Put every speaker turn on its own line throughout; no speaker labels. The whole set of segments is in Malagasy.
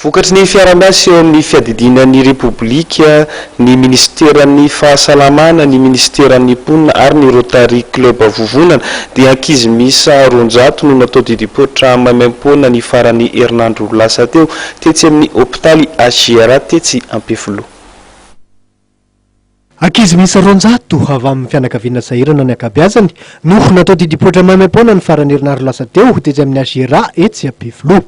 Vokatry ny fiarahamiasa eo amin'ny fiadidiana ny Repoblika, ny minisiteran'ny Fahasalamana, ny minisiteran'ny Mponina ary ny Rotary Club Vovonana dia ankizy miisa 200 no natao didim-poitra maimaimpoana ny faran'ny herinandro lasa teo tetsy amin'ny hopitaly HJRA tetsy Ampefiloha.
Ankizy miisa 200 avy amin'ny fianakaviana sahirana ny ankabeazany no natao didim-poitra maimaimpoana ny faran'ny herinandro lasa teo tetsy amin'ny HJRA etsy Ampefiloha.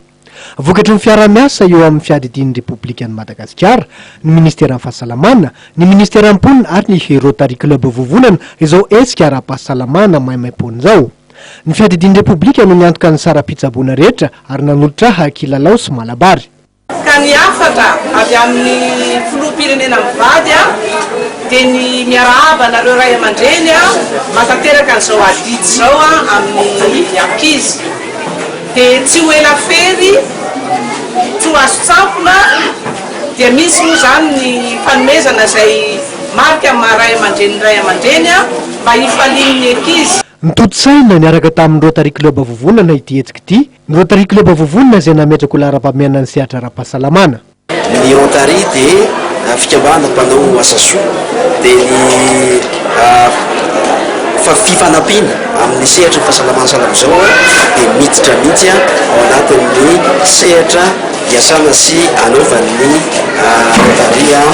Vokatry ny fiaraha-miasa eo amin'ny fiadidian'ny Repoblikan'i Madagasikara, ny Ministeran'ny Fahasalamana, ny Ministeran'ny Mponina ary ny Rotary Club Vovonana izao hetsika ara-pahasalamana maimaimpoana izao. Ny fiadidian'ny Repoblika no niantoka ny saram-pitsaboana rehetra ary nanolotra kilalao sy malabary.
Ka ny hafatra avy amin'ny filoham-pirenena mivady dia ny miarahaba anareo ray aman-dreny mahatanteraka an'izao adidy izao amin'ny ankizy. Dia tsy ho ela fery, tsy ho azon-tsampona, dia misy moa izany ny fanomezana izay marika amin'ny maha ray aman-dreny ny ray aman-dreny mba hifalian'ny ankizy.
Nitodi-tsaina niaraka tamin'ny Rotary Club Vovonana ity hetsika ity Ny Rotary Club Vovonana izay nametraka ho laharam-pahamehana ny sehatra ara-pahasalamana.
Ny Rotary dia fikambanana mpanao asa soa, dia ny fifanampiana amin'ny sehatry ny fahasalamana sahala amin'izao dia miditra mihitsy ao anatin'ny sehatra iasana sy anaovan'ny Rotary fanampiana.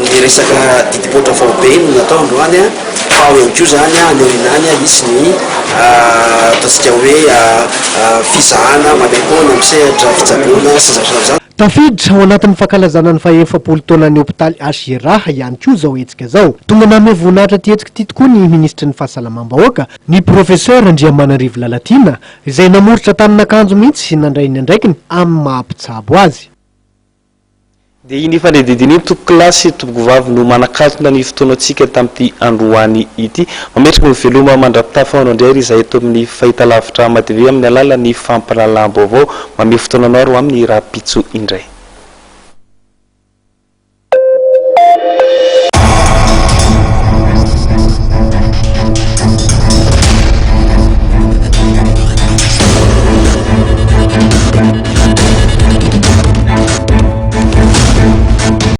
Ny resaka didim-poitra faobe no natao androany. Fa ao ihany koa izany any aoriana any hisy ny ataontsika hoe fizahana maimaimpoana amin'ny sehatra fitsaboana sy ny zavatra toy izany.
Tafiditra ao anatin'ny fankalazana ny faha-efapolo taonan'ny hopitaly HJRA ihany koa izao hetsika izao. Tonga nanome voninahitra ity hetsika ity tokoa ny minisitry ny fahasalamam-bahoaka, ny Professeur Andriamanarivo Lalatiana, izay namoritra tanin'akanjo mihitsy nandray ny andraikiny amin'ny maha mpitsabo azy.
Dia iny fanadihadiana iny tompokolahy sy tompokovavy no manakatona ny fotoanantsika tamin'ity androany ity. Mametraka ny veloma mandra-pitafa anao indray ary izahay eto amin'ny fahitalavitra Ama TV amin'ny alalan'ny fampahalalam-baovao. Mamehy fotoana anao ary ho amin'ny rahampitso indray.